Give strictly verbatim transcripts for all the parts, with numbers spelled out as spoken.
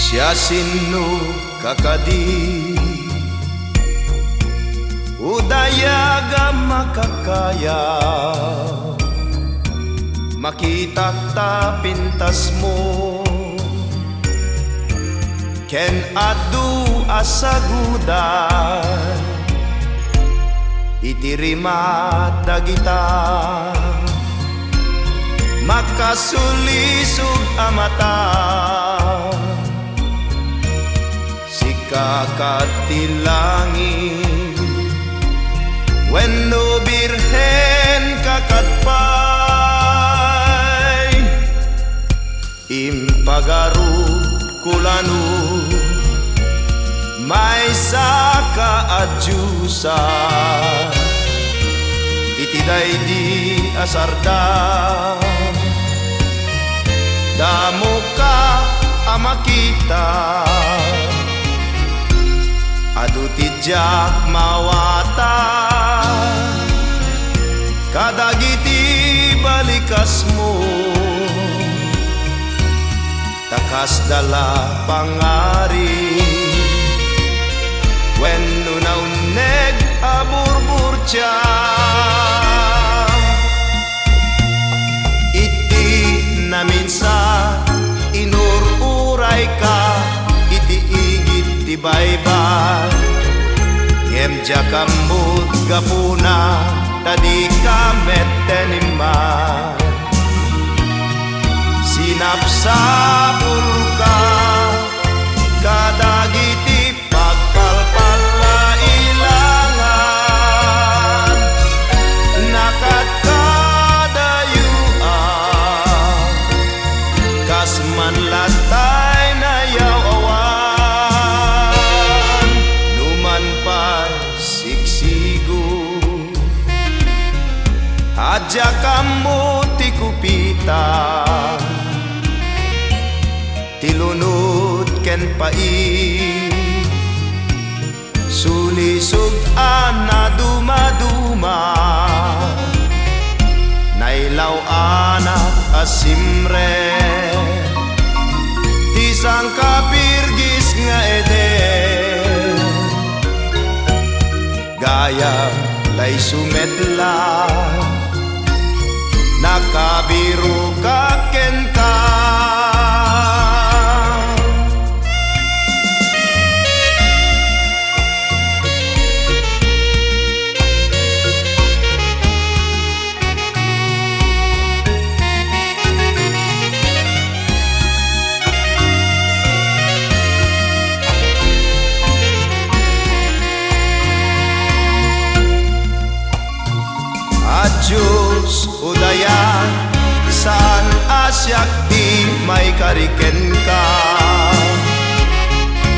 Siasinoka kadi, o dayag a makakaya, makitak ta pintasmo, ken adu a sagudan iti rimat dagita makasulisog a mata. Sika kat ti langit wenno birhen ka kat pay. Impagarupko la no maysaka a diosa iti daydi a sardang. Dammoka a makita, adu ti diak mawatan kadagiti balikasmo. Ta kasda la pangari wenno naunneg a burburtia. Iti naminsan, inur-urayka iti igid ti baybay, ngem diak ammod gapuna ta dika met tinimmad. Sinapsapulka kadagiti pagpalpalailangan, nakatkadayo a kas manlatay nayaw-awan. Numan pay sigsigo, a diak ammo ti kupita, ti lunod ken pait, sulisog a nadumaduma, nailaw-anak a simre, ti sangkapirgis nga Eden. Gayam ta isu met la nakabirokak kenka. A Dios, o dayag, saan a siak ti maikari kenka.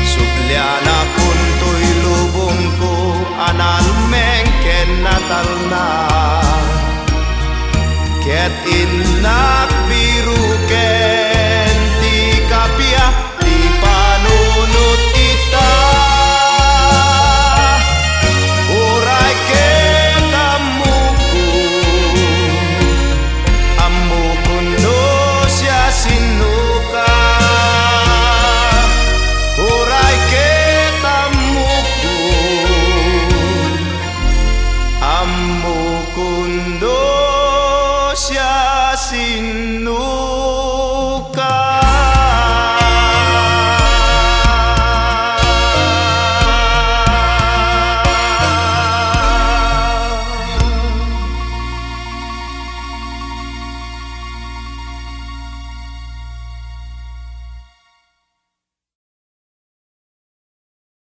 Sublianakon toy lubongko a nalmeng ken natalna. Ket innak biroken ti kappia ti panunot ita. Uray ket ammokon, ammokon no siasinoka. Uray ket ammokon, ammokon no siasino.